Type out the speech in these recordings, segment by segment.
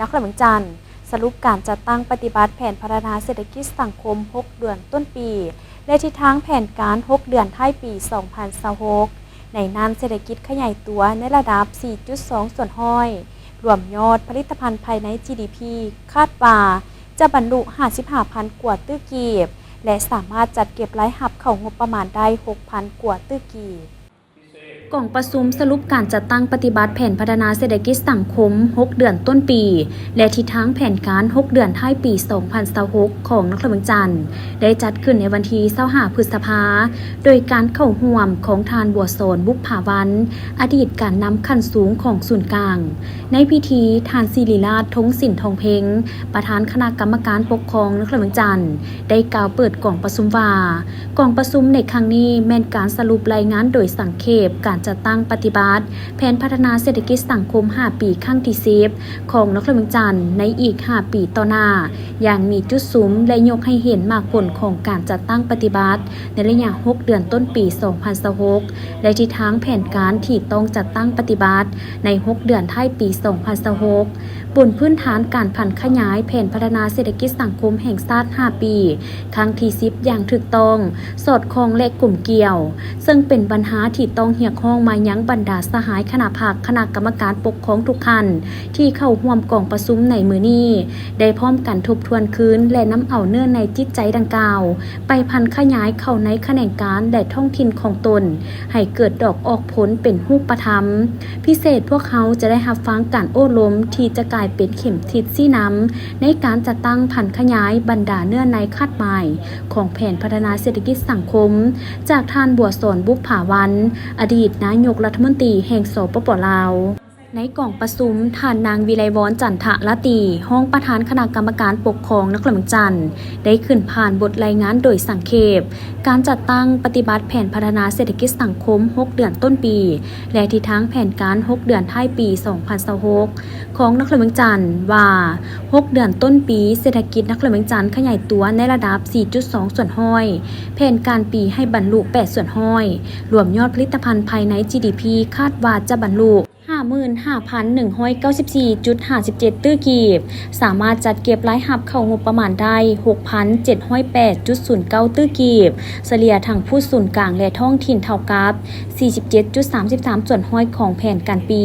ນະຄອນຫຼວງວຽງຈັນ ສະຫຼຸບການຈັດຕັ້ງປະຕິບັດແຜນພັດທະນາເສດຖະກິດສັງຄົມຫົກເດືອນຕົ້ນປີ ແລະ ທິດທາງແຜນການຫົກເດືອນທ້າຍປີສອງພັນຊາວຫົກ. ໃນນັ້ນ ເສດຖະກິດຂະຫຍາຍຕົວໃນລະດັບສີ່ຈຸດສອງສ່ວນຮ້ອຍ, ລວມຍອດຜະລິດຕະພັນພາຍໃນ ຈີດີພີ ຄາດວ່າຈະບັນລຸຫ້າສິບຫ້າພັນກວ່າຕື້ກີບ ແລະ ສາມາດຈັດເກັບລາຍຮັບເຂົ້າງົບປະມານໄດ້ຫົກພັນກວ່າຕື້ກີບ. ກອງປະຊຸມສະຫຼຸບການຈັດຕັ້ງປະຕິບັດແຜນພັດທະນາເສດຖະກິດສັງຄົມຫົກເດືອນຕົ້ນປີ ແລະ ທິດທາງແຜນການຫົກເດືອນທ້າຍປີສອງພັນຊາວຫົກ ຂອງນະຄອນຫຼວງວຽງຈັນ ໄດ້ຈັດຂຶ້ນໃນວັນທີຊາວຫ້າ ພຶດສະພາ ໂດຍການເຂົ້າຮ່ວມຂອງທ່ານ ບົວສອນ ບຸບຜາວັນ ອະດີດການນຳຂັ້ນສູງຂອງສູນກາງ. ໃນພິທີ, ທ່ານ ສິລິລາດ ທົງສິນທອງເພັງ ປະທານຄະນະກຳມະການປົກຄອງນະຄອນຫຼວງວຽງຈັນ ໄດ້ກ່າວເປີດກອງປະຊຸມວ່າ, ກອງປະຊຸມໃນຄັ້ງນີ້ແມ່ນການສະຫຼຸບລາຍງານໂດຍສັງເຂບການຈັດຕັ້ງປະຕິບັດແຜນພັດທະນາເສດຖະກິດສັງຄົມຫ້າປີຄັ້ງທີສິບ ຂອງນະຄອນຫຼວງວຽງຈັນໃນອີກຫ້າປີຕໍ່ໜ້າ ຢ່າງມີຈຸດສຸມ ແລະ ຍົກໃຫ້ເຫັນໝາກຜົນຂອງການຈັດຕັ້ງປະຕິບັດໃນໄລຍະຫົກເດືອນຕົ້ນປີສອງພັນຊາວຫົກ ແລະ ທິດທາງແຜນການທີ່ຕ້ອງຈັດຕັ້ງປະຕິບັດໃນຫົກເດືອນທ້າຍປີສອງພັນຊາວຫົກ ບົນພື້ນຖານການຜັນຂະຫຍາຍແຜນພັດທະນາເສດຖະກິດສັງຄົມແຫ່ງຊາດຫ້າປີ ຄັ້ງທີສິບ ຢ່າງຖືກຕ້ອງ, ສອດຄ່ອງ ແລະ ກົມກ່ຽວ, ເຊິ່ງເປັນບັນຫາທີ່ຕ້ອງຮຽກຮ້ອງມາຍັງບັນດາສະຫາຍຄະນະພັກ, ຄະນະກຳມະການປົກຄອງທຸກຂັ້ນທີ່ເຂົ້າຮ່ວມກອງປະຊຸມໃນມື້ນີ້ ໄດ້ພ້ອມກັນທົບທວນຄືນ ແລະ ນຳເອົາເນື້ອໃນຈິດໃຈດັ່ງກ່າວ ໄປຜັນຂະຫຍາຍເຂົ້າໃນຂະແໜງການ ແລະ ທ້ອງຖິ່ນຂອງຕົນ ໃຫ້ເກີດດອກອອກຜົນເປັນຮູບປະທຳ. ພິເສດ, ພວກເຮົາຈະໄດ້ຮັບຟັງການໂອ້ລົມທີ່ຈະກາຍເປັນເຂັມທິດຊີ້ນຳໃນການຈັດຕັ້ງຜັນຂະຫຍາຍບັນດາເນື້ອໃນຄາດໝາຍຂອງແຜນພັດທະນາເສດຖະກິດສັງຄົມ ຈາກທ່ານ ບົວສອນ ບຸບຜາວັນ ອະດີດນາຍົກລັດຖະມົນຕີແຫ່ງ ສປປ ລາວ. ໃນກອງປະຊຸມ, ທ່ານນາງ ວິໄລວອນ ຈັນທະລາຕີ ຮອງປະທານຄະນະກຳມະການປົກຄອງນະຄອນຫຼວງວຽງຈັນ ໄດ້ຂຶ້ນຜ່ານບົດລາຍງານໂດຍສັງເຂບ ການຈັດຕັ້ງປະຕິບັດແຜນພັດທະນາເສດຖະກິດສັງຄົມຫົກເດືອນຕົ້ນປີ ແລະ ທິດທາງແຜນການຫົກເດືອນທ້າຍປີສອງພັນຊາວຫົກ ຂອງນະຄອນຫຼວງວຽງຈັນ ວ່າ ຫົກເດືອນຕົ້ນປີ ເສດຖະກິດນະຄອນຫຼວງວຽງຈັນຂະຫຍາຍຕົວໃນລະດັບສີ່ຈຸດສອງສ່ວນຮ້ອຍ, ແຜນການປີໃຫ້ບັນລຸແປດສ່ວນຮ້ອຍ, ລວມຍອດຜະລິດຕະພັນພາຍໃນ ຈີດີພີ ຄາດວ່າຈະບັນລຸ ຫ້າໝື່ນຫ້າພັນໜຶ່ງຮ້ອຍເກົ້າສິບສີ່ຈຸດຫ້າສິບເຈັດຕື້ກີບ, ສາມາດຈັດເກັບລາຍຮັບເຂົ້າງົບປະມານໄດ້ຫົກພັນເຈັດຮ້ອຍແປດຈຸດສູນເກົ້າຕື້ກີບ, ສະເລ່ຍທັງຜູ້ສູນກາງ ແລະ ທ້ອງຖິ່ນເທົ່າກັບສີ່ສິບເຈັດຈຸດສາມສິບສາມສ່ວນຮ້ອຍຂອງແຜນການປີ,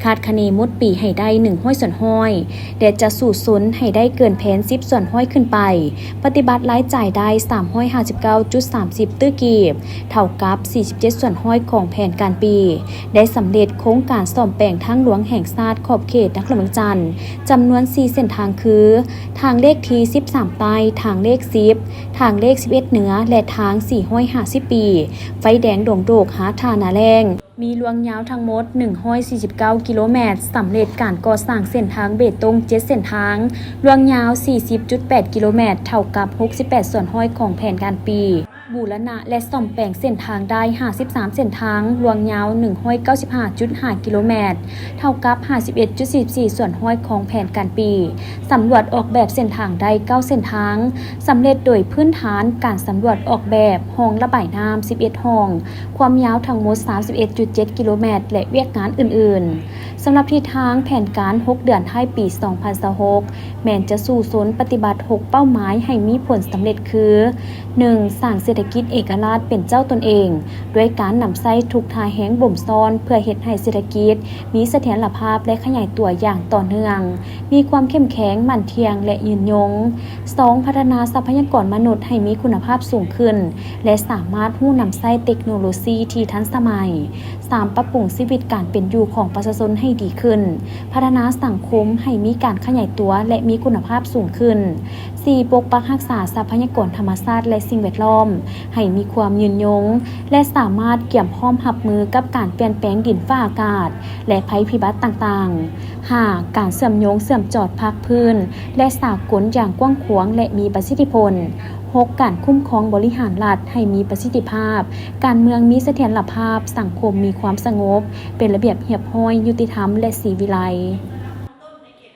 ຄາດຄະເນໝົດປີໃຫ້ໄດ້ໜຶ່ງຮ້ອຍສ່ວນຮ້ອຍ ແລະ ຈະສູ້ຊົນໃຫ້ໄດ້ເກີນແຜນສິບສ່ວນຮ້ອຍຂຶ້ນໄປ, ປະຕິບັດລາຍຈ່າຍໄດ້ສາມຮ້ອຍຫ້າສິບເກົ້າຈຸດສາມສິບຕື້ກີບ, ເທົ່າກັບສີ່ສິບເຈັດສ່ວນຮ້ອຍຂອງແຜນການປີ, ໄດ້ສຳເລັດໂຄງການສ້ອມແປງທາງຫຼວງແຫ່ງຊາດຂອບເຂດນະຄອນຫຼວງວຽງຈັນ ຈຳນວນສີ່ເສັ້ນທາງຄື ທາງເລກທີສິບສາມໃຕ້, ທາງເລກສິບ, ທາງເລກສິບເອັດເໜືອ ແລະ ທາງສີ່ຮ້ອຍຫ້າສິບບີ, ໄຟແດງດົງໂດກ ຫາທ່ານາແລ້ງ. ມີລວງຍາວທັງໝົດໜຶ່ງຮ້ອຍສີ່ສິບເກົ້າກິໂລແມັດ, ສຳເລັດການກໍ່ສ້າງເສັ້ນທາງເບຕົງເຈັດເສັ້ນທາງ, ລວງຍາວສີ່ສິບຈຸດແປດກິໂລແມັດ, ເທົ່າກັບຫົກສິບແປດສ່ວນຮ້ອຍຂອງແຜນການປີ, ບູລະນະ ແລະ ສ້ອມແປງເສັ້ນທາງໄດ້ຫ້າສິບສາມເສັ້ນທາງ, ລວງຍາວໜຶ່ງຮ້ອຍເກົ້າສິບຫ້າຈຸດຫ້າກິໂລແມັດ, ເທົ່າກັບຫ້າສິບເອັດຈຸດສີ່ສິບສີ່ສ່ວນຮ້ອຍຂອງແຜນການປີ, ສຳຫຼວດອອກແບບເສັ້ນທາງໄດ້ເກົ້າເສັ້ນທາງ, ສຳເລັດໂດຍພື້ນຖານການສຳຫຼວດອອກແບບຮ່ອງລະບາຍນ້ຳສິບເອັດຮ່ອງ, ຄວາມຍາວທັງໝົດສາມສິບເອັດຈຸດເຈັດກິໂລແມັດ ແລະ ວຽກງານອື່ນໆ. ສຳລັບທິດທາງແຜນການຫົກເດືອນທ້າຍປີສອງພັນຊາວຫົກ ແມ່ນຈະສູ້ຊົນປະຕິບັດຫົກເປົ້າໝາຍໃຫ້ມີຜົນສຳເລັດຄື ໜຶ່ງ ສ້າງເສດຖະກິດເອກະລາດເປັນເຈົ້າຕົນເອງ ດ້ວຍການນຳໃຊ້ທຸກທ່າແຮງບົ່ມຊ້ອນ ເພື່ອເຮັດໃຫ້ເສດຖະກິດມີສະຖຽນລະພາບ ແລະ ຂະຫຍາຍຕົວຢ່າງຕໍ່ເນື່ອງ, ມີຄວາມເຂັ້ມແຂງ, ໝັ້ນທ່ຽງ ແລະ ຍືນຍົງ. ສອງ ພັດທະນາຊັບພະຍາກອນມະນຸດໃຫ້ມີຄຸນນະພາບສູງຂຶ້ນ ແລະ ສາມາດຮູ້ນຳໃຊ້ເຕັກໂນໂລຊີທີ່ທັນສະໄໝ. ສາມ ປັບປຸງຊີວິດການເປັນຢູ່ຂອງປະຊາຊົນໃຫ້ດີຂຶ້ນ, ພັດທະນາສັງຄົມໃຫ້ມີການຂະຫຍາຍຕົວ ແລະ ມີຄຸນນະພາບສູງຂຶ້ນ. ສີ່ ປົກປັກຮັກສາຊັບພະຍາກອນທຳມະຊາດ ແລະ ສິ່ງແວດລ້ອມ ໃຫ້ມີຄວາມຍືນຍົງ ແລະ ສາມາດກຽມພ້ອມຮັບມືກັບການປ່ຽນແປງດິນຟ້າອາກາດ ແລະ ໄພພິບັດຕ່າງໆ. ຫ້າ ການເຊື່ອມໂຍງເຊື່ອມຈອດພາກພື້ນ ແລະ ສາກົນຢ່າງກວ້າງຂວາງ ແລະ ມີປະສິດທິຜົນ. ຫົກ ການຄຸ້ມຄອງບໍລິຫານລັດໃຫ້ມີປະສິດທິພາບ, ການເມືອງມີສະຖຽນລະພາບ, ສັງຄົມມີຄວາມສະຫງົບ, ເປັນລະບຽບຮຽບຮ້ອຍ, ຍຸຕິທຳ ແລະ ສີວິໄລ.